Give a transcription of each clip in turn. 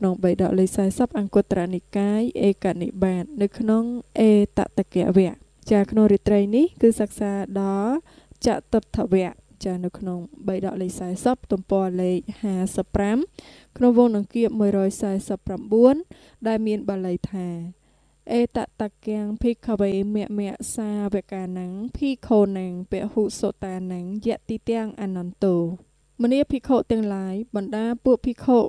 ក្នុងបិដកលេខ40អង្គុត្តរនិកាយឯកនិបាតនៅក្នុងអេតតកវគ្គចាក្នុងរាត្រីនេះគឺសិក្សាដល់ចតុដ្ឋវគ្គចានៅក្នុងបិដកលេខ40ទំព័រលេខ55ក្នុងវងដង្កៀប149ដែលមានបាលីថាអេតតកាំងភិក្ខវេមៈមៈសាវកានំភិក្ខុនំពហុសុតានំយតិទាំងអនន្តោមនាភិក្ខុទាំងឡាយបណ្ដាពួកភិក្ខុ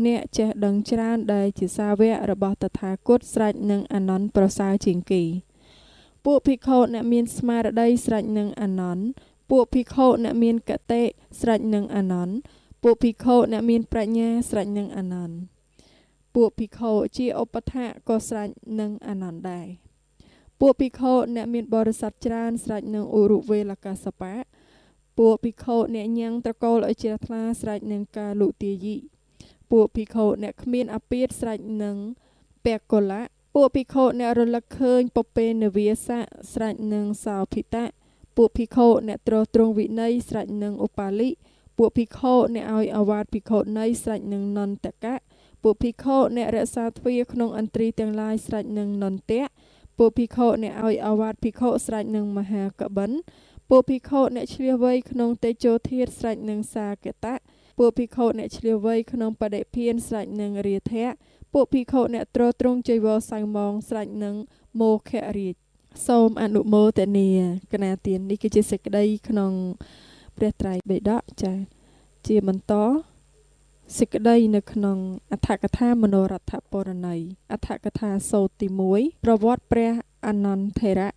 អ្នកចេះដឹងច្រើនដែលជាសាវករបស់តថាគតស្រេចនឹងអនន្តប្រសើរជាងគេពួកភិក្ខុអ្នកមានស្មារតីស្រេចនឹងអនន្តពួកភិក្ខុអ្នកមានកតិស្រេចនឹងអនន្តពួកភិក្ខុអ្នកមានប្រាជ្ញាស្រេចនឹងអនន្តពួកភិក្ខុជាឧបថៈក៏ស្រេចនឹងអនន្តដែរពួកភិក្ខុអ្នកមានបរិស័ទច្រើនស្រេចនឹងឧរុវេលកសបៈពួកភិក្ខុអ្នកញ៉ាំងត្រកូលឲ្យជ្រះថ្លាស្រេចនឹងកាលុទាយិពួកភិក្ខុអ្នកគ្មានអាពាធស្រេចនឹងពកុលៈពួកភិក្ខុអ្នករលឹកឃើញពពេនវាសៈស្រេចនឹងសោភិតៈពួកភិក្ខុអ្នកទ្រទ្រង់វិន័យស្រេចនឹងឧបាលិពួកភិក្ខុអ្នកឲ្យអាវាតភិក្ខុនីស្រេចនឹងនន្តកៈពួកភិក្ខុអ្នករក្សាទ្វារក្នុងឥន្ទ្រីទាំងឡាយស្រេចនឹងនន្តៈពួកភិក្ខុអ្នកឲ្យអាវាតភិក្ខុស្រេចនឹងមហាកបិនពួកភិក្ខុអ្នកឆ្លៀសវៃក្នុងតេជោធាតុស្រេចនឹងសាកតៈពួកភិក្ខុអ្នកឆ្លៀសវៃក្នុងបដិភានស្រេចនឹងរាធៈពួកភិក្ខុអ្នកទ្រទ្រង់ចីវរសៅម៉ងស្រេចនឹងមោខរាជសូមអនុមោទនាកណាទាននេះគឺជាសេចក្តីក្នុងព្រះត្រៃបិដកចាជាបន្តសេចក្តីនៅក្នុងអដ្ឋកថាមនោរដ្ឋបរណីអដ្ឋកថាសូត្រទី1ប្រវត្តិព្រះអនន្តថេរៈ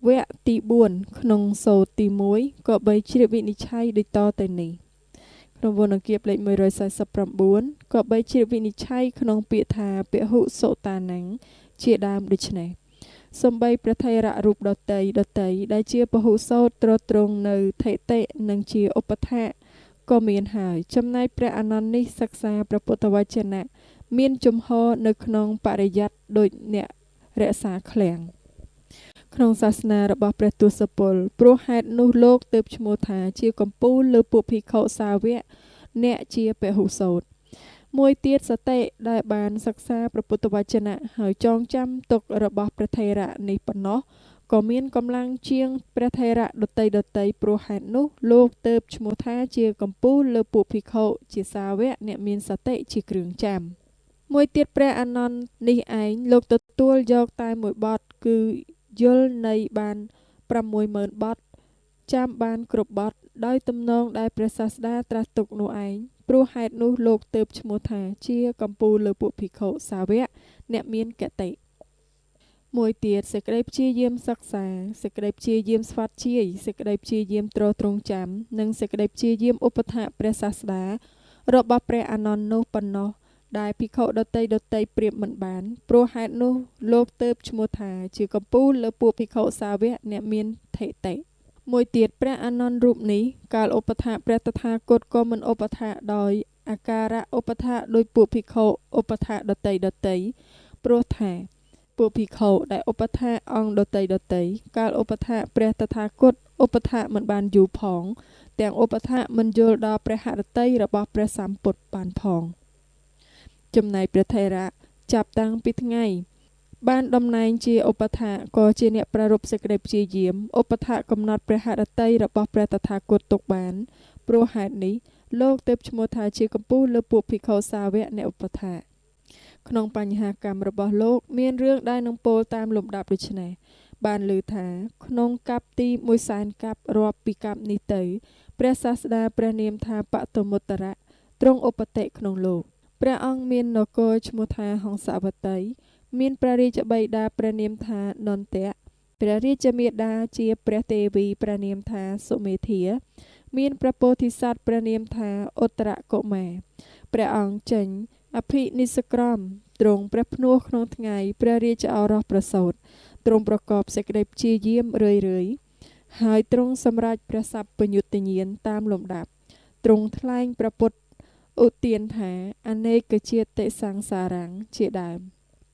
វគ្គទី4ក្នុងសូត្រទី1ក៏បីជ្រាបវិនិច្ឆ័យដូចតទៅនេះក្នុងវណ្ណង្គៀបលេខ149ក៏បីជ្រាបវិនិច្ឆ័យក្នុងពាក្យថាពហុសុតានំជាដើមដូចនេះសំបីព្រះថេរៈរូបដតីដតីដែលជាពហុសោតទ្រទ្រង់នៅថេតិនិងជាឧបថៈក៏មានហើយចំណែកព្រះអនន្តនេះសិក្សាព្រះពុទ្ធវចនៈមានជំហរនៅក្នុងបរិយ័តដូចអ្នករក្សាឃ្លាំងក្នុងសាសនារបស់ព្រះទសពលព្រោះហេតុនោះលោកទើបឈ្មោះថាជាកំពូលលើពួកភិក្ខុសាវកអ្នកជាពហុសោតមួយទៀតសតិដែលបានសិក្សាព្រះពុទ្ធវចនៈហើយចងចាំទុករបស់ព្រះថេរៈនេះប៉ុណ្ណោះក៏មានកម្លាំងជាងព្រះថេរៈដតីដតីព្រោះហេតុនោះលោកទើបឈ្មោះថាជាកំពូលលើពួកភិក្ខុជាសាវកអ្នកមានសតិជាគ្រឿងចាំមួយទៀតព្រះអនន្តនេះឯងលោកទទួលយកតែមួយបទគឺយល់នៃបាន 60000 បទចាំបានគ្រប់បទដោយទំនងដែលព្រះសាស្តាត្រាស់ទុកនោះឯងព្រោះហេតុនោះលោកទើបឈ្មោះថាជាកំពូលលើពួកភិក្ខុសាវកអ្នកមានកតិមួយទៀតសេចក្តីព្យាយាមសិក្សាសេចក្តីព្យាយាមស្វាត់ជាយសេចក្តីព្យាយាមទ្រទ្រង់ចាំនិងសេចក្តីព្យាយាមឧបថៈព្រះសាស្តារបស់ព្រះអនន្តនោះប៉ុណ្ណោះដែលភិក្ខុដតីដតីប្រៀបមិនបានព្រោះហេតុនោះលោកទើបឈ្មោះថាជាកំពូលលើពួកភិក្ខុសាវកអ្នកមានថេតិមួយទៀតព្រះអនន្តរូបនេះកាលឧបថៈព្រះតថាគតក៏មិនឧបថៈដោយអាការៈឧបថៈដោយពួកភិក្ខុឧបថៈដតីដតីព្រោះថាពួកភិក្ខុដែលឧបថៈអង្គដតីដតីកាលឧបថៈព្រះតថាគតឧបថៈមិនបានយូរផងទាំងឧបថៈមិនយល់ដល់ព្រះហឫទ័យរបស់ព្រះសម្ពុទ្ធបានផងចំណែកព្រះថេរៈចាប់តាំងពីថ្ងៃបានតំណែងជាឧបថៈក៏ជាអ្នកប្រារព្ធសេចក្តីព្យាយាមឧបថៈកំណត់ព្រះហឫទ័យរបស់ព្រះតថាគតទុកបានព្រោះហេតុនេះលោកទើបឈ្មោះថាជាកំពូលលើពួកភិក្ខុសាវកអ្នកឧបថៈក្នុងបញ្ហាកម្មរបស់លោកមានរឿងដែលនឹងពោលតាមលំដាប់ដូចនេះបានឮថាក្នុងកັບទី100,000កັບរាប់ពីកັບនេះទៅព្រះសាស្តាព្រះនាមថាបតុមុត្តរៈទ្រង់ឧបតិក្នុងលោកព្រះអង្គមាននគរឈ្មោះថាហង្សវតីមានព្រះរាជបិតាព្រះនាមថានន្តៈព្រះរាជមាតាជាព្រះទេវីព្រះនាមថាសុមេធាមានព្រះពោធិសត្វព្រះនាមថាឧត្តរកុមារព្រះអង្គចេញអភិនិស្សក្រមទ្រង់ព្រះភ្នោះក្នុងថ្ងៃព្រះរាជឱរសប្រសូតទ្រង់ប្រកបសេចក្តីព្យាយាមរឿយៗហើយទ្រង់សម្រេចព្រះសព្វញ្ញុតញ្ញាណតាមលំដាប់ទ្រង់ថ្លែងព្រះពុទ្ធឧទានថាអនេកជាតិសង្សារំជាដើម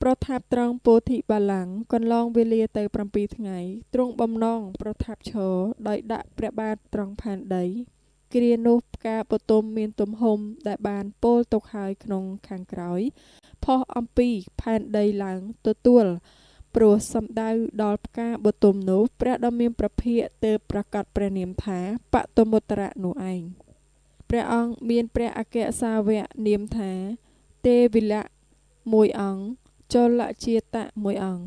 ប្រថាប់ត្រង់ពោធិបល្ល័ង្កកន្លងវេលាទៅ7ថ្ងៃទ្រង់បំណងប្រថាប់ឈរដោយដាក់ព្រះបាទត្រង់ផែនដី គ្រានោះផ្កាបទុមមានទំហំដែលបានពោលទុកហើយក្នុងខាងក្រោយផុសអំពីផែនដីឡើងទទួលព្រោះសំដៅដល់ផ្កាបទុមនោះព្រះដ៏មានព្រះភិក្ខទើបប្រកាសព្រះនាមថាបទុមុត្តរៈនោះឯងព្រះអង្គមានព្រះអគ្គសាវកនាមថាទេវិលៈមួយអង្គចលជាតៈមួយអង្គ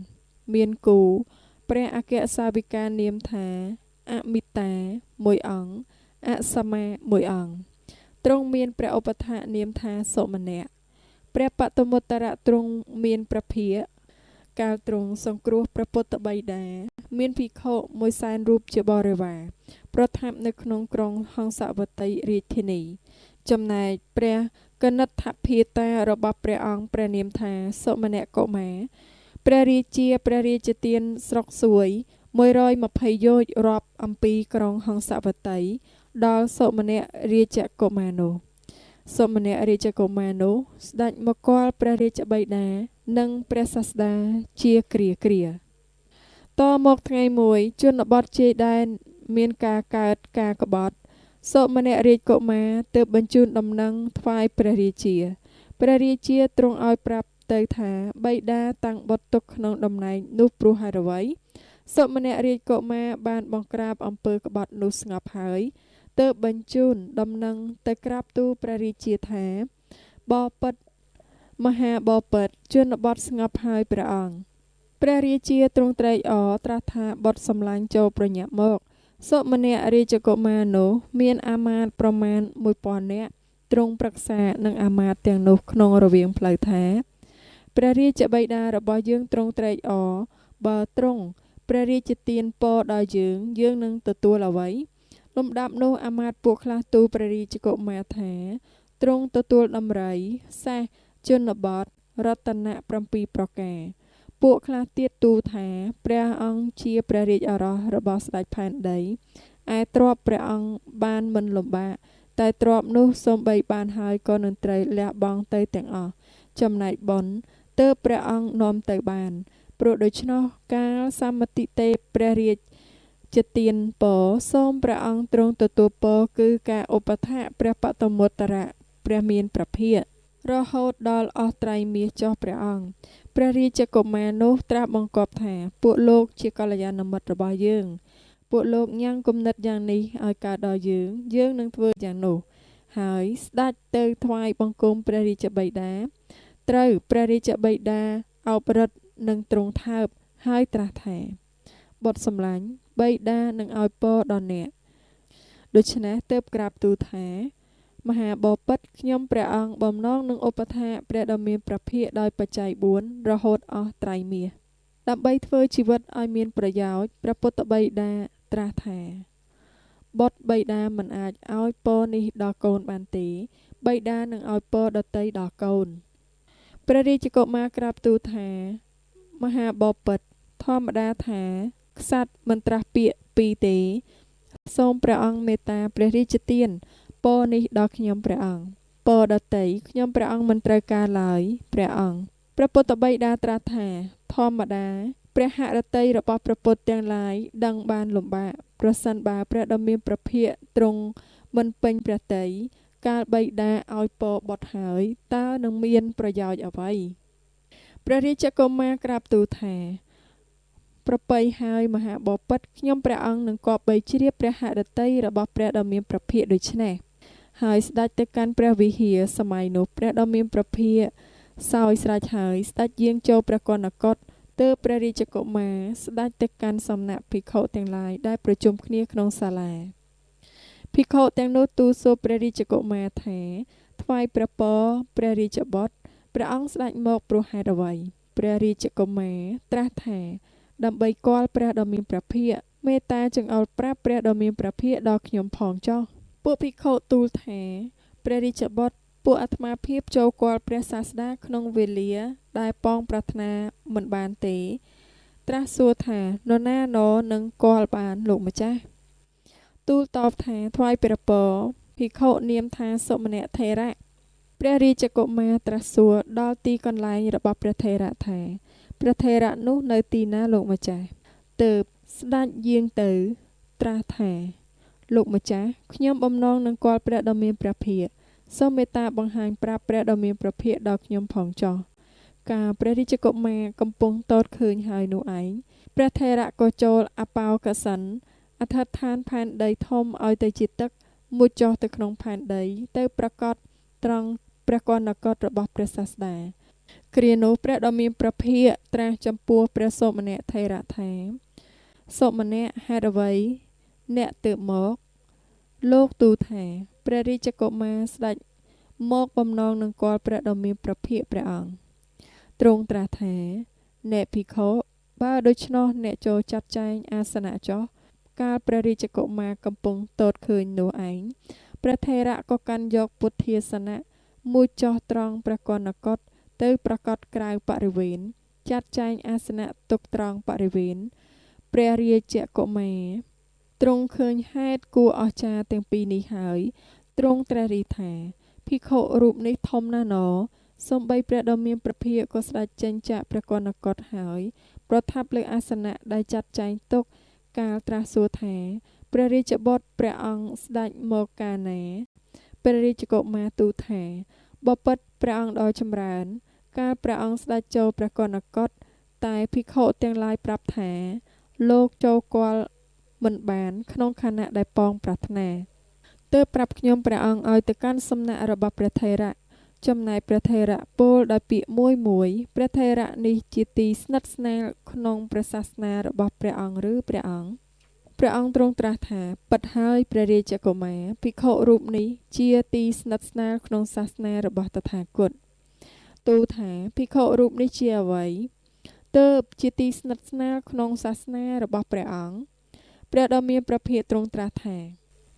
មានគូព្រះអគ្គសាវិកានាមថាអមិតាមួយអង្គអសមាមួយអង្គទ្រង់មានព្រះឧបថានាមថាសុមនៈព្រះបទុមុត្តរៈទ្រង់មានព្រះភិក្ខកាលទ្រង់សង្គ្រោះព្រះពុទ្ធបិតាមានភិក្ខុ100,000រូបជាបរិវារប្រថាប់នៅក្នុងក្រុងហង្សវតីរាជធានីចំណែកព្រះកនិដ្ឋភាតារបស់ព្រះអង្គព្រះនាមថាសុមនៈកុមារព្រះរាជាព្រះរាជទានស្រុកសួយ120យោជន៍រាប់អំពីក្រុងហង្សវតីដល់សុមនៈរាជកុមារនោះសុមនៈរាជកុមារនោះស្ដេចមកគាល់ព្រះរាជបិតានិងព្រះសាស្តាជាគ្រាគ្រាតមកថ្ងៃមួយជនបទជាយដែនមានការកើតការក្បត់សុមនៈរាជកុមារទើបបញ្ជូនដំណឹងថ្វាយព្រះរាជាព្រះរាជាទ្រង់ឲ្យប្រាប់ទៅថាបិតាតាំងបុត្រទុកក្នុងតំណែងនោះព្រោះហេតុអ្វីសុមនៈរាជកុមារបានបង្ក្រាបអំពើក្បត់នោះស្ងប់ហើយទើបបញ្ជូនដំណឹងទៅក្រាបទូលព្រះរាជាថាបពិតមហាបពិតជនបទស្ងប់ហើយព្រះអង្គព្រះរាជាទ្រង់ត្រេកអរត្រាស់ថាបុត្រសម្លាញ់ចូលប្រញាប់មកសុមនៈរាជកុមារនោះមានអាមាត្យប្រមាណ1000នាក់ទ្រង់ប្រឹក្សានឹងអាមាត្យទាំងនោះក្នុងរវាងផ្លូវថាព្រះរាជបិតារបស់យើងទ្រង់ត្រេកអរបើទ្រង់ព្រះរាជទានពរដល់យើងយើងនឹងទទួលអ្វីលំដាប់នោះអាមាត្យពួកខ្លះទូលព្រះរាជកុមារថាទ្រង់ទទួលដំរីសេះជនបទរតនៈ7ប្រការពួកខ្លះទៀតទូលថាព្រះអង្គជាព្រះរាជឱរសរបស់ស្ដេចផែនដីឯទ្រព្យព្រះអង្គបានមិនលំបាកតែទ្រព្យនោះសូម្បីបានហើយក៏នឹងត្រូវលះបង់ទៅទាំងអស់ចំណែកបុណ្យទើបព្រះអង្គនាំទៅបានព្រោះដូច្នោះកាលសមតិទេពព្រះរាជទានពរសូមព្រះអង្គទ្រង់ទទួលពរគឺការឧបថាព្រះបទុមុត្តរៈព្រះមានព្រះភិក្ខរហូតដល់អស់ត្រៃមាសចុះព្រះអង្គព្រះរាជកុមារនោះត្រាស់បង្គាប់ថាពួកលោកជាកល្យាណមិត្តរបស់យើងពួកលោកញ៉ាំងគំនិតយ៉ាងនេះឲ្យកើតដល់យើងយើងនឹងធ្វើយ៉ាងនោះហើយស្ដេចទៅថ្វាយបង្គំព្រះរាជបិតាត្រូវព្រះរាជបិតាអោបរិទ្ធនឹងទ្រង់ថើបហើយត្រាស់ថាបុត្រសម្លាញ់បិតានឹងឲ្យពរដល់អ្នកដូច្នេះទើបក្រាបទូលថាមហាបពិតខ្ញុំព្រះអង្គបំណងនឹងឧបថាព្រះដ៏មានព្រះភិក្ខដោយបច្ច័យ4រហូតអស់ត្រៃមាសដើម្បីធ្វើជីវិតឲ្យមានប្រយោជន៍ព្រះពុទ្ធបិតាត្រាស់ថាបុត្របិតាមិនអាចឲ្យពរនេះដល់កូនបានទេបិតានឹងឲ្យពរដទៃដល់កូនព្រះរាជកុមារក្រាបទូលថាមហាបពិតធម្មតាថាក្សត្រមិនត្រាស់ពាក្យពីរទេសូមព្រះអង្គមេត្តាព្រះរាជទានពរនេះដល់ខ្ញុំព្រះអង្គពរដទៃខ្ញុំព្រះអង្គមិនត្រូវការឡើយព្រះអង្គព្រះពុទ្ធបិតាត្រាស់ថាធម្មតាព្រះហឫទ័យរបស់ព្រះពុទ្ធទាំងឡាយដឹងបានលំបាកប្រសិនបើព្រះដ៏មានព្រះភិក្ខទ្រង់មិនពេញព្រះទ័យកាលបិតាឲ្យពរបុត្រហើយតើនឹងមានប្រយោជន៍អ្វីព្រះរាជកុមារក្រាបទូលថាប្រពៃហើយមហាបពិតខ្ញុំព្រះអង្គនឹងគប្បីជ្រាបព្រះហឫទ័យរបស់ព្រះដ៏មានព្រះភិក្ខដូច្នេះហើយស្ដេចទៅកាន់ព្រះវិហារសម័យនោះព្រះដ៏មានព្រះភិក្ខសោយស្រេចហើយស្ដេចយាងចូលព្រះកណ្ណកុដទើបព្រះរាជកុមារស្ដេចទៅកាន់សំណាក់ភិក្ខុទាំងឡាយដែលប្រជុំគ្នាក្នុងសាលាភិក្ខុទាំងនោះទូលសួរព្រះរាជកុមារថាថ្វាយព្រះពរព្រះរាជបុត្រព្រះអង្គស្ដេចមកព្រោះហេតុអ្វីព្រះរាជកុមារត្រាស់ថាដើម្បីគាល់ព្រះដ៏មានព្រះភិក្ខមេត្តាចង្អុលប្រាប់ព្រះដ៏មានព្រះភិក្ខដល់ខ្ញុំផងចុះពួកភិក្ខុទូលថាព្រះរាជបុត្រពួកអាត្មាភាពចូលគាល់ព្រះសាស្តាក្នុងវេលាដែលប៉ងប្រាថ្នាមិនបានទេត្រាស់សួរថានរណាណនឹងគាល់បានលោកម្ចាស់ទូលតបថាថ្វាយព្រះពរភិក្ខុនាមថាសុមនៈថេរៈព្រះរាជកុមារត្រាស់សួរដល់ទីកន្លែងរបស់ព្រះថេរៈថាព្រះថេរៈនោះនៅទីណាលោកម្ចាស់ទើបស្ដេចយាងទៅត្រាស់ថា លោកម្ចាស់ខ្ញុំបំណងនឹងគាល់ព្រះដ៏មានព្រះភាគសូមមេត្តាបង្ហាញប្រាប់ព្រះដ៏មានព្រះភាគដល់ខ្ញុំផងចុះកាលព្រះរាជកុមារកំពុងទតឃើញហើយនោះឯងព្រះថេរៈក៏ចូលអបោកសិនអធិដ្ឋានផែនដីធំឲ្យទៅជាទឹកមុជចុះទៅក្នុងផែនដីទៅប្រកាសត្រង់ព្រះកណ្ណកฏរបស់ព្រះសាស្តាគ្រានោះព្រះដ៏មានព្រះភាគត្រាស់ចំពោះព្រះសូមនៈថេរៈថាសូមនៈហេតុអ្វីអ្នកទើបមកលោកទូលថាព្រះរាជកុមារស្ដេចមកបំណងនឹងគាល់ព្រះដ៏មានព្រះភាគព្រះអង្គទ្រង់ត្រាស់ថាអ្នកភិក្ខុបើដូច្នោះអ្នកចូលចាត់ចែងអាសនៈចុះកាលព្រះរាជកុមារកំពុងទតឃើញនោះឯងព្រះថេរៈក៏កាន់យកពុទ្ធាសនៈមួយចុះត្រង់ព្រះកណ្ណកฏទៅប្រកាសក្រៅបរិវេណចាត់ចែងអាសនៈទុកត្រង់បរិវេណព្រះរាជកុមារទ្រង់ឃើញហេតុគួរអស្ចារ្យទាំងពីរនេះហើយទ្រង់ត្រាស់រិះថាភិក្ខុរូបនេះធំណាស់ណសូម្បីព្រះដ៏មានព្រះភាគក៏ស្ដេចចេញចាកព្រះកណ្ណកฏហើយប្រថាប់លើអាសនៈដែលចាត់ចែងទុកកាលត្រាស់សួរថាព្រះរាជបុត្រព្រះអង្គស្ដេចមកកាលណាព្រះរាជកុមារទូលថាបពិតព្រះអង្គដ៏ចម្រើនកាលព្រះអង្គស្ដេចចូលព្រះកណ្ណកฏតែភិក្ខុទាំងឡាយប្រាប់ថាលោកចូលគាល់មិនបានក្នុងខណៈដែលប៉ងប្រាថ្នាទើបប្រាប់ខ្ញុំព្រះអង្គឲ្យទៅកាន់សំណាក់របស់ព្រះថេរៈចំណែកព្រះថេរៈពោលដោយពាក្យមួយមួយព្រះថេរៈនេះជាទីស្និទ្ធស្នាលក្នុងព្រះសាសនារបស់ព្រះអង្គឬព្រះអង្គព្រះអង្គទ្រង់ត្រាស់ថាពិតហើយព្រះរាជកុមារភិក្ខុរូបនេះជាទីស្និទ្ធស្នាលក្នុងសាសនារបស់តថាគតទូលថាភិក្ខុរូបនេះជាអ្វីទើបជាទីស្និទ្ធស្នាលក្នុងសាសនារបស់ព្រះអង្គព្រះដ៏មានព្រះភាគទ្រង់ត្រាស់ថា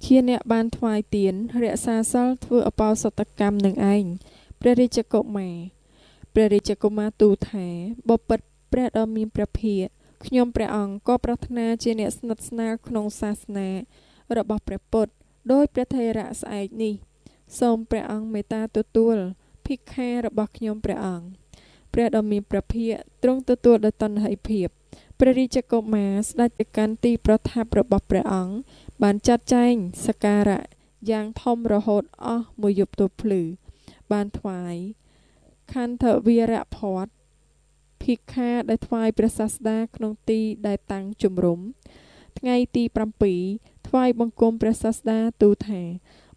ជាអ្នកបានថ្វាយទានរក្សាសិលធ្វើអបោសតកម្មនឹងឯងព្រះរាជកុមារព្រះរាជកុមារទូលថាបពិតព្រះដ៏មានព្រះភាគខ្ញុំព្រះអង្គក៏ប្រាថ្នាជាអ្នកស្និទ្ធស្នាលក្នុងសាសនារបស់ព្រះពុទ្ធដោយព្រះថេរៈស្អែកនេះសូមព្រះអង្គមេត្តាទទួលភិក្ខារបស់ខ្ញុំព្រះអង្គព្រះដ៏មានព្រះភាគទ្រង់ទទួលដោយតណ្ហិភាពព្រះរាជកុមារស្ដេចទៅកាន់ទីប្រថាប់របស់ព្រះអង្គបានចាត់ចែងសក្ការៈយ៉ាងធំរហូតអស់មួយយប់ទល់ភ្លឺបានថ្វាយខន្ធវីរភ័ត្រភិក្ខាដែលថ្វាយព្រះសាស្តាក្នុងទីដែលតាំងជំរំថ្ងៃទី7ថ្វាយបង្គំព្រះសាស្តាទូលថា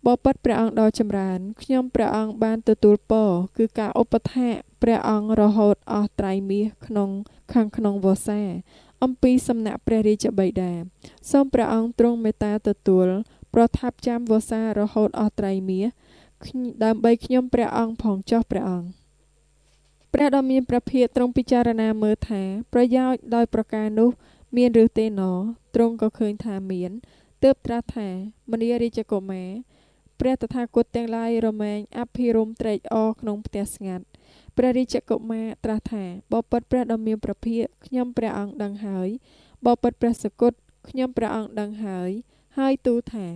បពិតព្រះអង្គដ៏ចម្រើនខ្ញុំព្រះអង្គបានទទួលពរគឺការឧបថាព្រះអង្គរហូតអស់ត្រៃមាសក្នុងខាងក្នុងវស្សាអំពីសំណាក់ព្រះរាជបិតាសូមព្រះអង្គទ្រង់មេត្តាទទួលប្រថាប់ចាំវស្សារហូតអស់ត្រៃមាសដើម្បីខ្ញុំព្រះអង្គផងចុះព្រះអង្គព្រះដ៏មានព្រះភាគទ្រង់ពិចារណាមើលថាប្រយោជន៍ដោយប្រការនោះមានឬទេណទ្រង់ក៏ឃើញថាមានទើបត្រាស់ថាមនារាជកុមារព្រះតថាគតទាំងឡាយរមែងអភិរមត្រេកអរក្នុងផ្ទះស្ងាត់ព្រះរាជកុមារត្រាស់ថាបពិតព្រះដ៏មានព្រះភាគខ្ញុំព្រះអង្គដឹងហើយបពិតព្រះសគត់ខ្ញុំព្រះអង្គដឹងហើយហើយទូលថា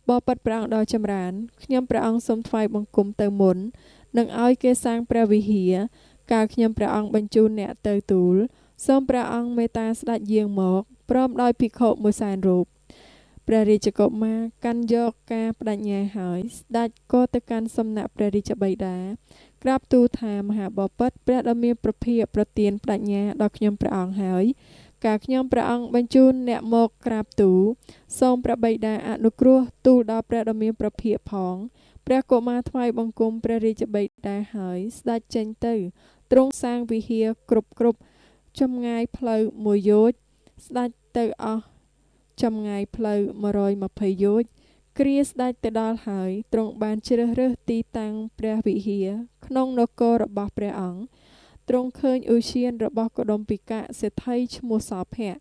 បពិតព្រះអង្គដ៏ចម្រើនខ្ញុំព្រះអង្គសូមថ្វាយបង្គំទៅមុននឹងឲ្យគេសាងព្រះវិហារកាលខ្ញុំព្រះអង្គបញ្ជូនអ្នកទៅទូលសូមព្រះអង្គមេត្តាស្ដេចយាងមកព្រមដោយភិក្ខុ100,000រូបព្រះរាជកុមារកាន់យកការបដិញ្ញាហើយស្ដេចក៏ទៅកាន់សំណាក់ព្រះរាជបិតាក្រាបទូលថាមហាបពិតព្រះដ៏មានព្រះភាគប្រទានបដិញ្ញាដល់ខ្ញុំព្រះអង្គហើយកាលខ្ញុំព្រះអង្គបញ្ជូនអ្នកមកក្រាបទូលសូមព្រះបិតាអនុគ្រោះទូលដល់ព្រះដ៏មានព្រះភាគផងព្រះកុមារថ្វាយបង្គំព្រះរាជបិតាហើយស្ដេចចេញទៅទ្រង់សាងវិហារគ្រប់ចម្ងាយផ្លូវមួយយោជន៍ស្ដេចទៅអស់ចម្ងាយផ្លូវ120យោជន៍គ្រាស្ដេចទៅដល់ហើយទ្រង់បានជ្រើសរើសទីតាំងព្រះវិហារក្នុងនគររបស់ព្រះអង្គទ្រង់ឃើញឧទ្យានរបស់កុដុម្ពីកៈសេដ្ឋីឈ្មោះសោភៈ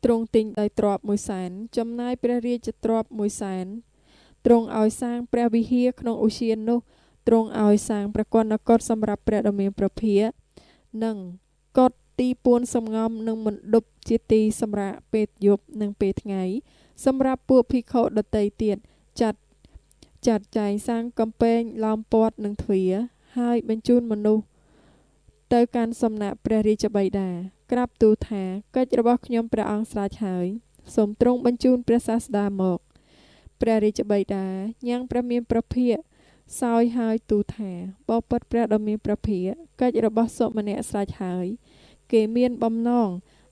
ទ្រង់ទិញដោយទ្រព្យ100,000ចំណាយព្រះរាជទ្រព្យ100,000ទ្រង់ឲ្យសាងព្រះវិហារក្នុងឧទ្យាននោះទ្រង់ឲ្យសាងព្រះកណ្ណកฏសម្រាប់ព្រះដ៏មានព្រះភាគនិងកុដិទីពួនសំងំនិងមណ្ឌបជាទីសម្រាប់ពេលយប់និងពេលថ្ងៃសម្រាប់ពួកភិក្ខុដទៃទៀតចាត់ចែងសាងកំពែងឡោមព័ទ្ធនិងទ្វារហើយបញ្ជូនមនុស្សទៅកាន់សំណាក់ព្រះរាជបិតាក្រាបទូលថាកិច្ចរបស់ខ្ញុំព្រះអង្គស្រេចហើយសូមទ្រង់បញ្ជូនព្រះសាស្តាមក ព្រះរាជបិតាញ៉ាំងព្រះមានព្រះភិក្ខសោយហើយទូលថាបបិទ្ធព្រះដ៏មានព្រះភិក្ខកិច្ចរបស់សុមនៈស្រេចហើយគេមានបំណង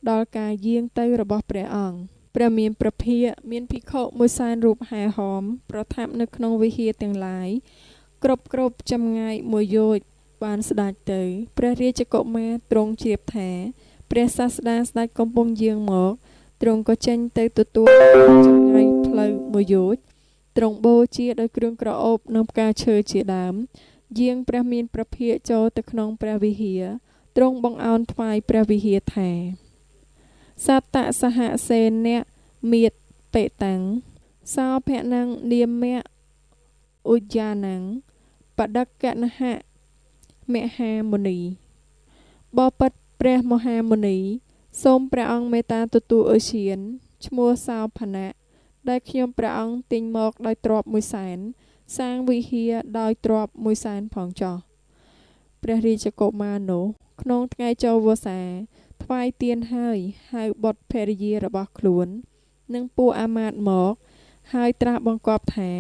ដល់ការយាងទៅរបស់ព្រះអង្គព្រះមានព្រះភិក្ខមានភិក្ខុមួយសែនរូបហែហោមប្រថាប់នៅក្នុងវិហារទាំងឡាយគ្រប់ចម្ងាយមួយយោជន៍បានស្ដេចទៅព្រះរាជកុមារទ្រង់ជ្រាបថាព្រះសាស្តាស្ដេចកំពុងយាងមកទ្រង់ក៏ចេញទៅទទួលចម្ងាយផ្លូវមួយយោជន៍ទ្រង់បូជាដោយគ្រឿងក្រអូបនិងផ្កាឈើជាដើមយាងព្រះមានព្រះភិក្ខចូលទៅក្នុងព្រះវិហារទ្រង់បង្អោនថ្វាយព្រះវិហារថាសត្តសហសេនៈមេតបេតាំងសោភណੰនាមៈឧយានੰបដកណហៈមហាមុនីបបិទ្ធព្រះមហាមុនីសូមព្រះអង្គមេត្តាទទួលឧទ្យានឈ្មោះសោភណៈដែលខ្ញុំព្រះអង្គទិញមកដោយទ្រព្យមួយសែនសាងវិហារដោយទ្រព្យមួយសែនផងចុះព្រះរាជកុមារនោះក្នុងថ្ងៃចូលវស្សាថ្វាយទានហើយហៅបុត្រភរិយារបស់ខ្លួននិងពួកអាមាត្យមកហើយត្រាស់បង្គាប់ថា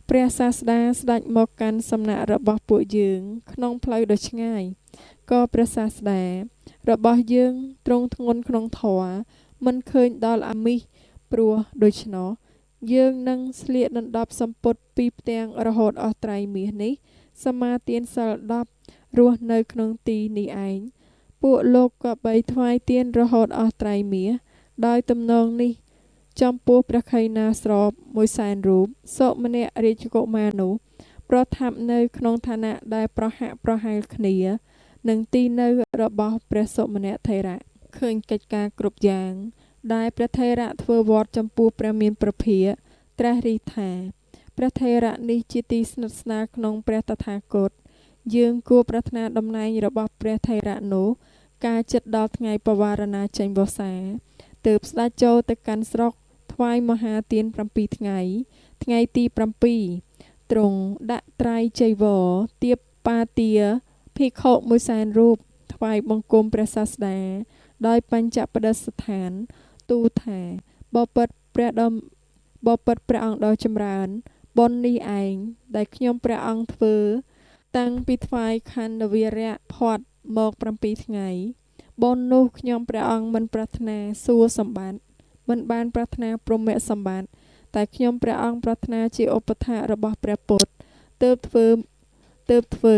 ព្រះសាស្តាស្ដេចមកកាន់សំណាក់របស់ពួកយើងក្នុងផ្លូវដ៏ឆ្ងាយក៏ព្រះសាស្តារបស់យើងទ្រង់ធ្ងន់ក្នុងធម៌មិនឃើញដល់អាមិសព្រោះដូច្នោះយើងនឹងស្លៀកដណ្ដប់សម្ពុតពីផ្ទាំងរហូតអស់ត្រៃមាសនេះសមាទានសិល10រស់នៅក្នុងទីនេះឯងពួកលោកក៏បីថ្វាយទានរហូតអស់ត្រៃមាសដោយទំនងនេះចំពោះព្រះខៃណាស្របមួយសែនរូបសុមនៈរាជកុមារនោះប្រថាប់នៅក្នុងឋានៈដែលប្រហាក់ប្រហែលគ្នានឹងទីនៅរបស់ព្រះសុមនៈថេរៈឃើញកិច្ចការគ្រប់យ៉ាងដែលព្រះថេរៈធ្វើវត្តចំពោះព្រះមានព្រះភិក្ខត្រាស់រិះថាព្រះថេរៈនេះជាទីស្និទ្ធស្នាលក្នុងព្រះតថាគតយើងគួរប្រាថ្នាតំណែងរបស់ព្រះថេរៈនោះការចិត្តដល់ថ្ងៃបវារណាចេញវស្សាទើបស្ដេចចូលទៅកាន់ស្រុកថ្វាយមហាទាន7ថ្ងៃថ្ងៃទី7ទ្រង់ដាក់ត្រៃចីវរទៀបបាទាភិក្ខុមួយសែនរូបថ្វាយបង្គំព្រះសាស្តាដោយបញ្ចបដិស្ថានទូលថាបបិទ្ធព្រះអង្គដ៏ចម្រើនបុណ្យនេះឯងដែលខ្ញុំព្រះអង្គធ្វើតាំងពីថ្វាយខណ្ឌវីរៈផាត់មក7ថ្ងៃបុណ្យនោះខ្ញុំព្រះអង្គមិនប្រាថ្នាសួរសម្បត្តិមិនបានប្រាថ្នាព្រហ្មសម្បត្តិតែខ្ញុំព្រះអង្គប្រាថ្នាជាឧបថារបស់ព្រះពុទ្ធទើបធ្វើ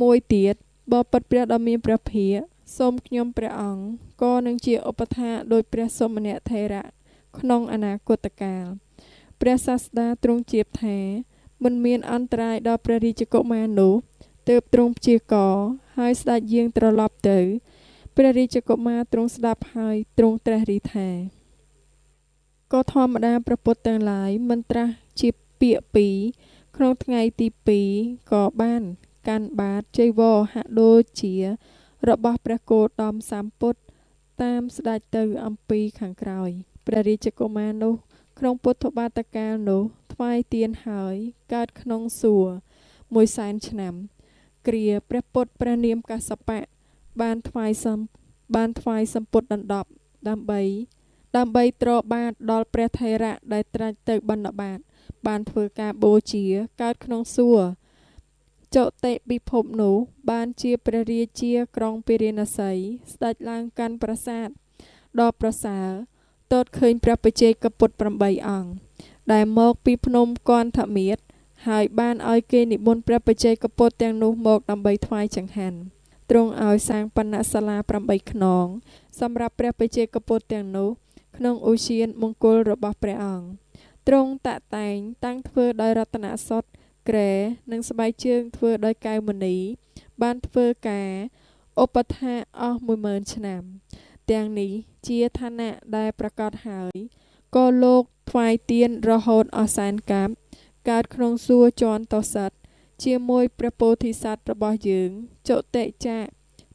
មួយទៀតបបិទ្ធព្រះដ៏មានព្រះភិក្ខសូមខ្ញុំព្រះអង្គក៏នឹងជាឧបថាដោយព្រះសុមនៈថេរៈក្នុងអនាគតកាលព្រះសាស្តាទ្រង់ជ្រាបថាមិនមានអន្តរាយដល់ព្រះរាជកុមារនោះទើបទ្រង់ព្យាករហើយស្ដេចយាងត្រឡប់ទៅព្រះរាជកុមារទ្រង់ស្ដាប់ហើយទ្រង់ត្រាស់រិះថាក៏ធម្មតាព្រះពុទ្ធទាំងឡាយមិនត្រាស់ជាពាក្យពីរក្នុងថ្ងៃទី2ក៏បានកាន់បាតចីវរហាក់ដូចជារបស់ព្រះគោតមសម្ពុទ្ធតាមស្ដេចទៅអំពីខាងក្រោយព្រះរាជកុមារនោះក្នុងពុទ្ធបាតកាលនោះថ្វាយទានហើយកើតក្នុងសួគ៌មួយសែនឆ្នាំគ្រាព្រះពុទ្ធព្រះនាមកសបៈបានថ្វាយសម្ពុតដណ្ដប់ដើម្បីទ្របាតដល់ព្រះថេរៈដែលត្រាច់ទៅបណ្ឌបាតបានធ្វើការបូជាកើតក្នុងសួគ៌ចុតិពិភពនោះបានជាព្រះរាជាក្រុងពារាណសីស្ដេចឡើងកាន់ប្រាសាទដ៏ប្រសើរទតឃើញព្រះបច្ចេកពុទ្ធ8អង្គដែលមកពីភ្នំគន្ធមាត្រហើយបានឲ្យគេនិមន្តព្រះបច្ចេកពុទ្ធទាំងនោះមកដើម្បីថ្វាយចង្ហាន់ទ្រង់ឲ្យសាងបណ្ណសាលា8ខ្នងសម្រាប់ព្រះបច្ចេកពុទ្ធទាំងនោះក្នុងឧទ្យានមង្គលរបស់ព្រះអង្គទ្រង់តាក់តែងតាំងធ្វើដោយរតនសុទ្ធក្រែនិងស្បែកជើងធ្វើដោយកែវមណីបានធ្វើការឧបថាអស់10000ឆ្នាំទាំងនេះជាឋានៈដែលប្រកាសហើយក៏លោកថ្វាយទានរហូតអស់សែនកាប់កើតក្នុងសួគ៌ជាន់តសិតជាមួយព្រះពោធិសត្វរបស់យើងចុតិចាក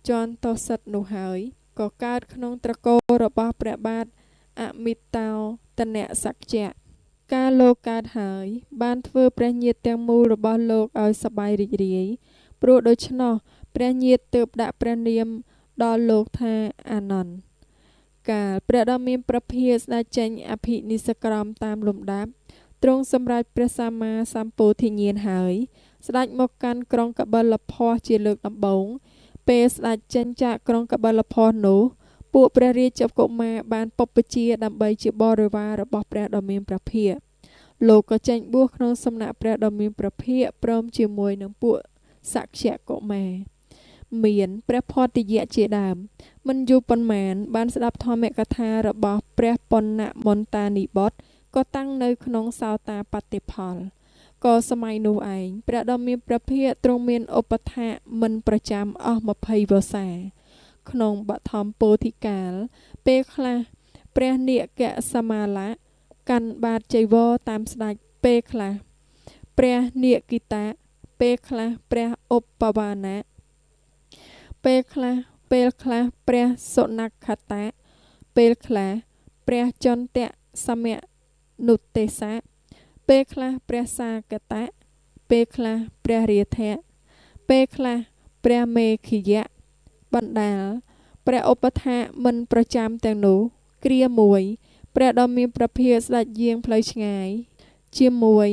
ជាន់តសិតនោះហើយក៏កើតក្នុងត្រកូលរបស់ព្រះបាទអមិតោតនសក្យៈកាលលោកកើតហើយបានធ្វើព្រះញាតិទាំងមូលរបស់លោកឲ្យសប្បាយរីករាយព្រោះដូច្នោះព្រះញាតិទើបដាក់ព្រះនាមដល់លោកថាអានន្ទកាលព្រះដ៏មានព្រះភិក្ខស្ដេចចេញអភិនិស្សក្រមតាមលំដាប់ ទ្រង់សម្រេចព្រះសម្មាសម្ពោធិញ្ញាណហើយស្ដេចមកកាន់ក្រុងកបិលពស្តុជាលើកដំបូងពេលស្ដេចចេញចាកក្រុងកបិលពស្តុនោះពួកព្រះរាជកុមារបានពពជាដើម្បីជាបរិវាររបស់ព្រះដ៏មានព្រះភាគលោកក៏ចេញបួសក្នុងសំណាក់ព្រះដ៏មានព្រះភាគព្រមជាមួយនឹងពួកសក្យកុមារមានព្រះភទ្ទយៈជាដើមមិនយូរប៉ុន្មានបានស្ដាប់ធម្មកថារបស់ព្រះបណ្ណមន្តានិបុត្រក៏តាំងនៅក្នុងសោតាបត្តិផលក៏សម័យនោះឯងព្រះដ៏មានព្រះភាគទ្រង់មានឧបថាមិនប្រចាំអស់20វស្សាក្នុងបឋមពោធិកាលពេលខ្លះព្រះនាគសមាលៈកាន់បាតចីវរតាមស្ដេចពេលខ្លះព្រះនាគិតាពេលខ្លះព្រះឧបវានៈពេលខ្លះព្រះសុនខតៈពេលខ្លះព្រះចន្ទៈសមនុទេសៈពេលខ្លះព្រះសាកតៈពេលខ្លះព្រះរាធៈពេលខ្លះព្រះមេឃយៈបណ្ដាលព្រះឧបថាមិនប្រចាំទាំងនោះគ្រាមួយព្រះដ៏មានព្រះភាគស្ដេចយាងផ្លូវឆ្ងាយជាមួយ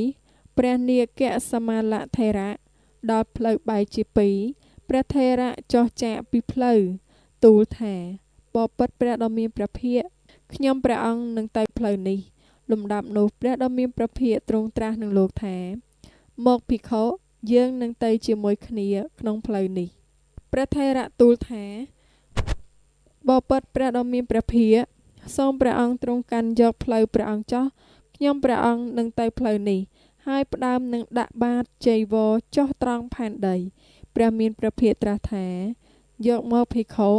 ព្រះនាគសមាលថេរៈដល់ផ្លូវបែកជាពីរព្រះថេរៈចុះចាកពីផ្លូវទូលថាបបិទ្ធព្រះដ៏មានព្រះភាគខ្ញុំព្រះអង្គនឹងទៅផ្លូវនេះលំដាប់នោះព្រះដ៏មានព្រះភាគទ្រង់ត្រាស់នឹងលោកថាមកភិក្ខុយើងនឹងទៅជាមួយគ្នាក្នុងផ្លូវនេះព្រះថេរៈទូលថាបបិទ្ធព្រះដ៏មានព្រះភាគសូមព្រះអង្គទ្រង់កាន់យកផ្លូវព្រះអង្គចោះខ្ញុំព្រះអង្គនឹងទៅផ្លូវនេះហើយផ្ដើមនឹងដាក់បាតចីវរចុះត្រង់ផែនដីព្រះមានព្រះភាគត្រាស់ថាយកមកភិក្ខុ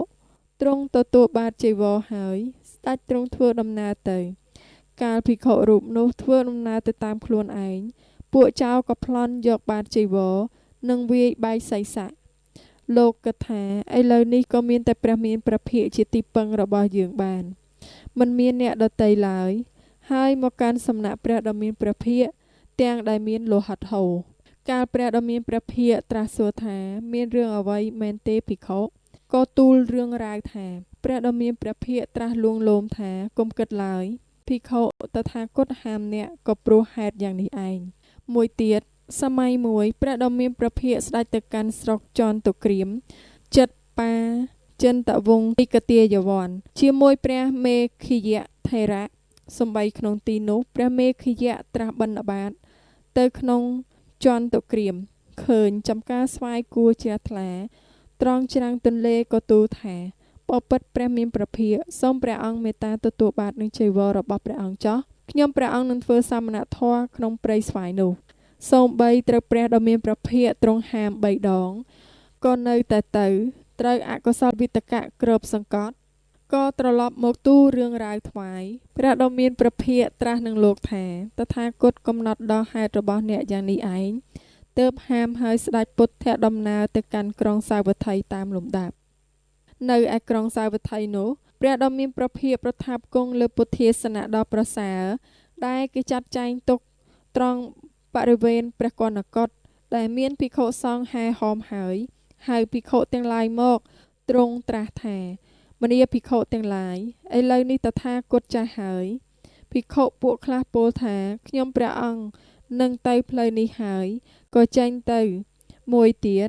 ទ្រង់ទទួលបាតចីវរហើយស្ដេចទ្រង់ធ្វើដំណើរទៅកាលភិក្ខុរូបនោះធ្វើដំណើរទៅតាមខ្លួនឯងពួកចៅក៏ប្លន់យកបាតចីវរនិងវាយបែកសីស័កលោកគិតថាឥឡូវនេះក៏មានតែព្រះមានព្រះភាគជាទីពឹងរបស់យើងបានមិនមានអ្នកដទៃឡើយហើយមកកាន់សំណាក់ព្រះដ៏មានព្រះភាគទាំងដែលមានលោហិតហូរកាលព្រះដ៏មានព្រះភាគត្រាស់សួរថាមានរឿងអ្វីមែនទេភិក្ខុក៏ទូលរឿងរ៉ាវថាព្រះដ៏មានព្រះភាគត្រាស់លួងលោមថាកុំគិតឡើយភិក្ខុតថាគតហាមអ្នកក៏ព្រោះហេតុយ៉ាងនេះឯងមួយទៀតសម័យមួយព្រះដ៏មានព្រះភាគស្ដេចទៅកាន់ស្រុកចន្ទក្រៀមចិត្តបាចិន្តវង្សនិកទាយវ័នជាមួយព្រះមេឃយៈថេរៈសំបីក្នុងទីនោះព្រះមេឃយៈត្រាស់បិណ្ឌបាតទៅក្នុងចន្ទក្រៀមឃើញចំការស្វាយគួរជ្រះថ្លាត្រង់ច្រាំងទន្លេក៏ទូលថាបបិទ្ធព្រះមានព្រះភាគសូមព្រះអង្គមេត្តាទទួលបាតនឹងចីវររបស់ព្រះអង្គចោះខ្ញុំព្រះអង្គនឹងធ្វើសាមណធម៌ក្នុងព្រៃស្វាយនោះសូម្បីត្រូវព្រះដ៏មានព្រះភាគទ្រង់ហាម3ដងក៏នៅតែទៅត្រូវអកុសលវិតកៈគ្របសង្កត់ក៏ត្រឡប់មកទូលរឿងរ៉ាវថ្វាយព្រះដ៏មានព្រះភាគត្រាស់នឹងលោកថាតថាគតកំណត់ដល់ហេតុរបស់អ្នកយ៉ាងនេះឯងទើបហាមហើយស្ដេចពុទ្ធដំណើរទៅកាន់ក្រុងសាវត្ថីតាមលំដាប់នៅឯក្រុងសាវត្ថីនោះព្រះដ៏មានព្រះភាគប្រថាប់គង់លើពុទ្ធាសនៈដ៏ប្រសើរដែលគេចាត់ចែងទុកត្រង់បរិវេណព្រះកណ្ណកុដដែលមានភិក្ខុសង្ឃហែហោមហើយហៅភិក្ខុទាំងឡាយមកទ្រង់ត្រាស់ថាមនាភិក្ខុទាំងឡាយឥឡូវនេះតថាគតចាស់ហើយភិក្ខុពួកខ្លះពោលថាខ្ញុំព្រះអង្គនឹងទៅផ្លូវនេះហើយក៏ចេញទៅមួយទៀត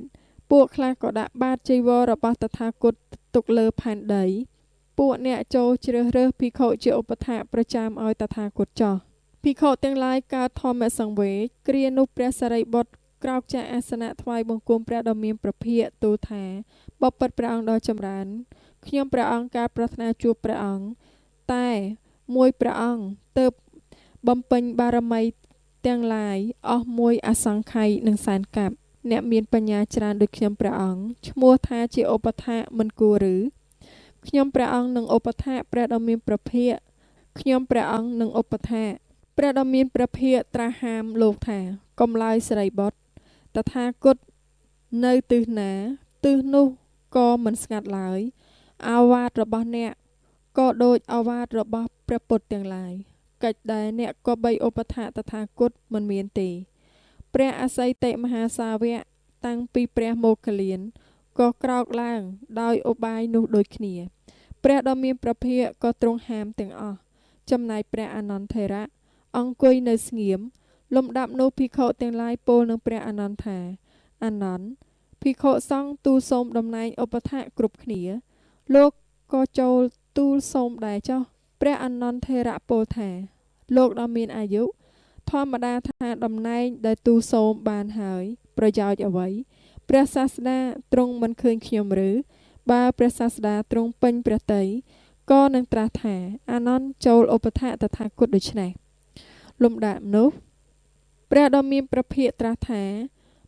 ពួកខ្លះក៏ដាក់បាតចីវររបស់តថាគតទុកលើផែនដីពួកអ្នកចូលជ្រើសរើសភិក្ខុជាឧបថាប្រចាំឲ្យតថាគតចោះភិក្ខុទាំងឡាយកើតធម្មសង្វេគគ្រានោះព្រះសារីបុត្រក្រោកចាកអាសនៈថ្វាយបង្គំព្រះដ៏មានព្រះភាគទូលថាបបិទ្ធព្រះអង្គដ៏ចម្រើនខ្ញុំព្រះអង្គការប្រាថ្នាជួបព្រះអង្គតែមួយព្រះអង្គទើបបំពេញបារមីទាំងឡាយអស់មួយអសង្ខ័យនិងសែនកាប់អ្នកមានបញ្ញាច្រើនដូចខ្ញុំព្រះអង្គឈ្មោះថាជាឧបថាមិនគួរឬខ្ញុំព្រះអង្គនឹងឧបថាព្រះដ៏មានព្រះភាគខ្ញុំព្រះអង្គនឹងឧបថាព្រះដ៏មានព្រះភាគត្រាស់ហាមលោកថាកុំឡើយសិរីបុត្រតថាគតនៅទិសណាទិសនោះក៏មិនស្ងាត់ឡើយអាវាតរបស់អ្នកក៏ដូចអាវាតរបស់ព្រះពុទ្ធទាំងឡាយកិច្ចដែលអ្នកក៏បីឧបថាតថាគតមិនមានទេព្រះអសីតិមហាសាវកតាំងពីព្រះមោគ្គលានក៏ក្រោកឡើងដោយឧបាយនោះដូចគ្នាព្រះដ៏មានព្រះភាគក៏ទ្រង់ហាមទាំងអស់ចំណែកព្រះអានន្ទថេរៈ អង្គុយនៅស្ងៀមលំដាប់នោះភិក្ខុទាំងឡាយពោលនឹងព្រះអានន្ទថាអានន្ទភិក្ខុសង្ឃទូលសូមតំណែងឧបថាគ្រប់គ្នាលោកក៏ចូលទូលសូមដែរចុះព្រះអានន្ទថេរៈពោលថាលោកដ៏មានអាយុធម្មតាថាតំណែងដែលទូលសូមបានហើយប្រយោជន៍អ្វីព្រះសាស្តាទ្រង់មិនឃើញខ្ញុំឬបើព្រះសាស្តាទ្រង់ពេញព្រះទ័យក៏នឹងត្រាស់ថាអានន្ទចូលឧបថាតថាគតដូច្នេះលំដាប់នោះព្រះដ៏មានព្រះភិក្ខត្រាស់ថា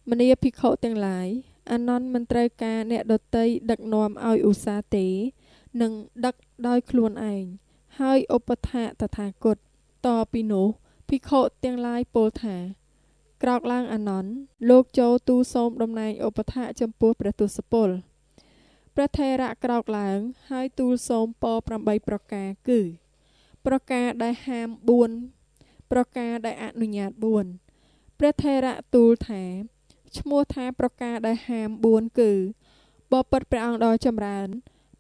មនាភិក្ខុទាំងឡាយអានន្ទមិនត្រូវការអ្នកដទៃដឹកនាំឲ្យឧស្សាហ៍ទេនឹងដឹកដោយខ្លួនឯងហើយឧបថាតថាគតតពីនោះភិក្ខុទាំងឡាយពោលថាក្រោកឡើងអានន្ទលោកចូលទូលសូមតំណែងឧបថាចំពោះព្រះទសពលព្រះថេរៈក្រោកឡើងហើយទូលសូមពរ8ប្រការគឺប្រការដែលហាម4ប្រការដែលអនុញ្ញាត4ព្រះថេរៈទូលថាឈ្មោះថាប្រការដែលហាម4គឺបបិទ្ធព្រះអង្គដ៏ចម្រើន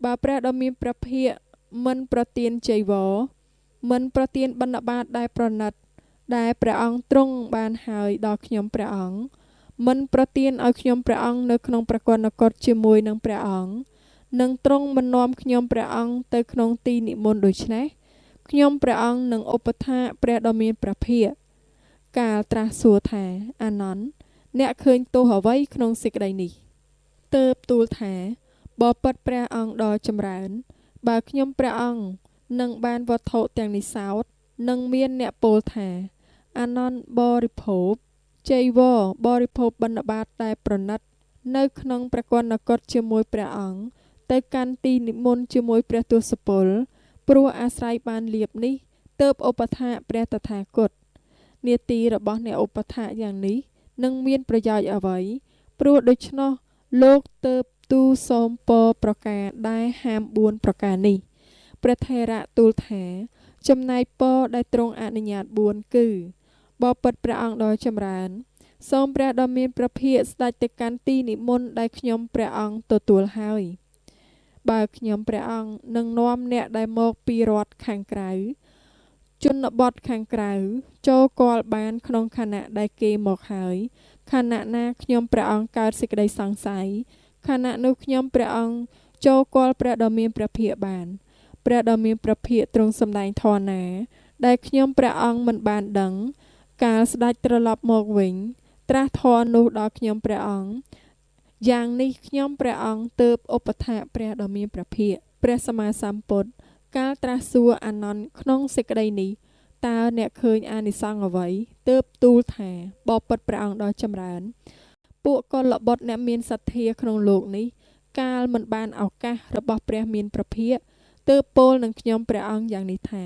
បើព្រះដ៏មានព្រះភិក្ខមិនប្រទានចីវរមិនប្រទានបណ្ឌបាតដែលប្រណិតដែលព្រះអង្គទ្រង់បានហើយដល់ខ្ញុំព្រះអង្គមិនប្រទានឲ្យខ្ញុំព្រះអង្គនៅក្នុងព្រះគណកុដជាមួយនឹងព្រះអង្គនិងទ្រង់មិននាំខ្ញុំព្រះអង្គទៅក្នុងទីនិមន្តដូច្នេះខ្ញុំព្រះអង្គនឹងឧបថាព្រះដ៏មានព្រះភិក្ខកាលត្រាស់សួរថាអានន្ទអ្នកឃើញទោសអ្វីក្នុងសេចក្តីនេះទើបទូលថាបបិទ្ធព្រះអង្គដ៏ចម្រើនបើខ្ញុំព្រះអង្គនឹងបានវត្ថុទាំងនេះសោតនឹងមានអ្នកពោលថាអានន្ទបរិភោគចីវរបរិភោគបណ្ឌបាតតែប្រណិតនៅក្នុងព្រះគណកុដជាមួយព្រះអង្គទៅកាន់ទីនិមន្តជាមួយព្រះទសពលព្រោះអាស្រ័យបានលៀបនេះទើបឧបថាព្រះតថាគតនាទីរបស់អ្នកឧបថាយ៉ាងនេះនឹងមានប្រយោជន៍អ្វីព្រោះដូច្នោះលោកទើបទូលសូមពរប្រការដែលហាម4ប្រការនេះព្រះថេរៈទូលថាចំណែកពរដែលទ្រង់អនុញ្ញាត4គឺបបិទ្ធព្រះអង្គដ៏ចម្រើនសូមព្រះដ៏មានព្រះភិក្ខស្ដេចទៅកាន់ទីនិមន្តដែលខ្ញុំព្រះអង្គទទួលហើយបើខ្ញុំព្រះអង្គនឹងនាំអ្នកដែលមកពីរដ្ឋខាងក្រៅជនបទខាងក្រៅចូលគាល់បានក្នុងខណៈដែលគេមកហើយខណៈណាខ្ញុំព្រះអង្គកើតសេចក្តីសង្ស័យខណៈនោះខ្ញុំព្រះអង្គចូលគាល់ព្រះដ៏មានព្រះភិក្ខបានព្រះដ៏មានព្រះភិក្ខទ្រង់សម្ដែងធម៌ណាដែលខ្ញុំព្រះអង្គមិនបានដឹងកាលស្ដេចត្រឡប់មកវិញត្រាស់ធម៌នោះដល់ខ្ញុំព្រះអង្គយ៉ាងនេះខ្ញុំព្រះអង្គទើបឧបថាព្រះដ៏មានព្រះភិក្ខព្រះសម្មាសម្ពុទ្ធកាលត្រាស់សួរអានន្ទក្នុងសេចក្តីនេះតើអ្នកឃើញអានិសង្សអ្វីទើបទូលថាបបិទ្ធព្រះអង្គដ៏ចម្រើនពួកកុលបុត្រអ្នកមានសទ្ធាក្នុងលោកនេះកាលមិនបានឱកាសរបស់ព្រះមានព្រះភិក្ខទើបពោលនឹងខ្ញុំព្រះអង្គយ៉ាងនេះថា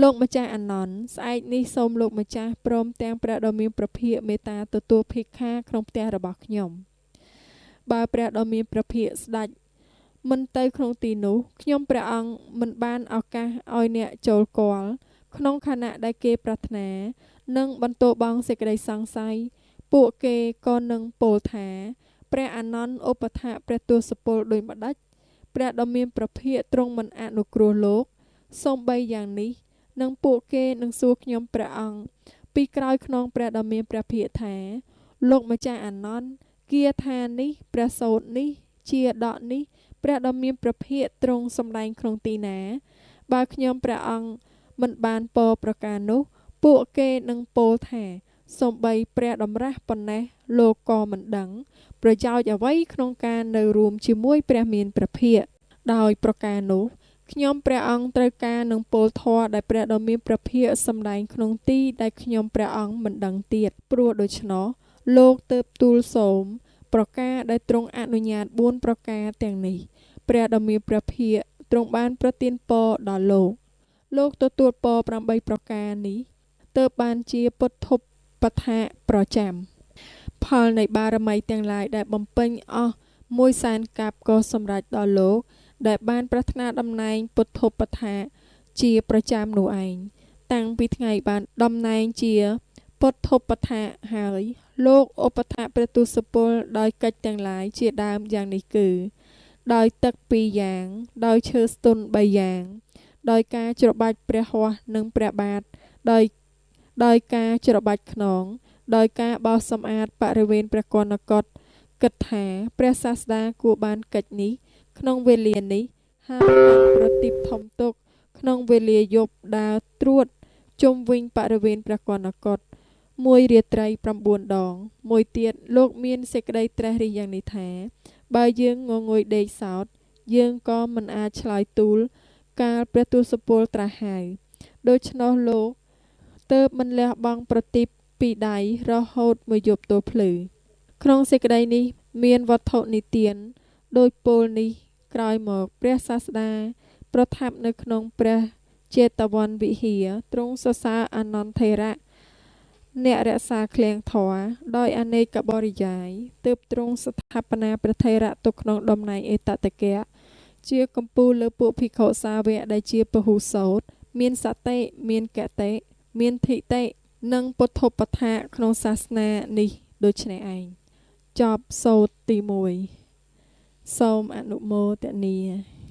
លោកម្ចាស់អានន្ទស្អែកនេះសូមលោកម្ចាស់ព្រមទាំងព្រះដ៏មានព្រះភិក្ខមេត្តាទទួលភិក្ខាក្នុងផ្ទះរបស់ខ្ញុំបើព្រះដ៏មានព្រះភិក្ខស្ដេចមិនទៅក្នុងទីនោះខ្ញុំព្រះអង្គមិនបានឱកាសឲ្យអ្នកចូលគាល់ក្នុងខណៈដែលគេប្រាថ្នានិងបន្ទោបង់សេចក្តីសង្ស័យពួកគេក៏នឹងពោលថាព្រះអានន្ទឧបថាព្រះទសពលដូចម្ដេចព្រះដ៏មានព្រះភិក្ខទ្រង់មិនអនុគ្រោះលោកសូម្បីយ៉ាងនេះនឹងពួកគេនឹងសួរខ្ញុំព្រះអង្គពីក្រោយខ្នងព្រះដ៏មានព្រះភិក្ខថាលោកម្ចាស់អានន្ទគាថានេះព្រះសូត្រនេះជាដកនេះព្រះដ៏មានព្រះភិក្ខទ្រង់សម្ដែងក្នុងទីណាបើខ្ញុំព្រះអង្គមិនបានពរប្រការនោះពួកគេនឹងពោលថាសូម្បីព្រះតម្រាស់ប៉ុណ្ណេះលោកក៏មិនដឹងប្រយោជន៍អ្វីក្នុងការនៅរួមជាមួយព្រះមានព្រះភិក្ខដោយប្រការនោះខ្ញុំព្រះអង្គត្រូវការនឹងពោលធម៌ដែលព្រះដ៏មានព្រះភិក្ខសម្ដែងក្នុងទីដែលខ្ញុំព្រះអង្គមិនដឹងទៀតព្រោះដូច្នោះលោកទើបទូលសូមប្រការដែលទ្រង់អនុញ្ញាត4ប្រការទាំងនេះព្រះដ៏មានព្រះភិក្ខទ្រង់បានប្រទានពរដល់លោកលោកទទួលពរ8ប្រការនេះទើបបានជាពុទ្ធុបថាប្រចាំផលនៃបារមីទាំងឡាយដែលបំពេញអស់1សែនកាប់ក៏សម្រេចដល់លោកដែលបានប្រាថ្នាតំណែងពុទ្ធុបថាជាប្រចាំនោះឯងតាំងពីថ្ងៃបានតំណែងជាពុទ្ធុបថាហើយលោកឧបថាព្រះទសពលដោយកិច្ចទាំងឡាយជាដើមយ៉ាងនេះគឺដោយទឹក2យ៉ាងដោយឈើស្ទន់3យ៉ាងដោយការច្របាច់ព្រះហស្ថនិងព្រះបាទដោយ ដោយការច្របាច់ខ្នង ដោយការបោសសម្អាតបរិវេណព្រះកណ្ណកុដ គិតថាព្រះសាស្តាគួរបានកិច្ចនេះ ក្នុងវេលានេះ ហើយបានប្រទីបធំទុក ក្នុងវេលាយប់ដើរត្រួតជុំវិញបរិវេណព្រះកណ្ណកុដ មួយរាត្រី9ដង មួយទៀតលោកមានសេចក្តីត្រេះរិះយ៉ាងនេះថា បើយើងងងុយដេកសោត យើងក៏មិនអាចឆ្លើយទូលកាលព្រះទសពលត្រាស់ហៅ ដូច្នោះលោកទើបមិនលះបង់ប្រទីបពីដៃរហូតមួយយប់ទល់ភ្លឺ ក្នុងសេចក្តីនេះមានវត្ថុនិទានដោយពោលនេះក្រោយមកព្រះសាស្តាប្រថាប់នៅក្នុងព្រះចេតវ័នវិហារទ្រង់សរសើរអានន្ទថេរៈអ្នករក្សាឃ្លាំងធម៌ដោយអនេកបរិយាយទើបទ្រង់ស្ថាបនាព្រះថេរៈទុកក្នុងតំណែងអេតតកៈជាកម្ពូលលើពួកភិក្ខុសាវកដែលជាពហុសោតមានសតិមានកតិមានធិតិនិងពុទ្ធបឋាក្នុងសាសនានេះដូច្នេះឯងចប់សូត្រទី1សូមអនុមោទនា។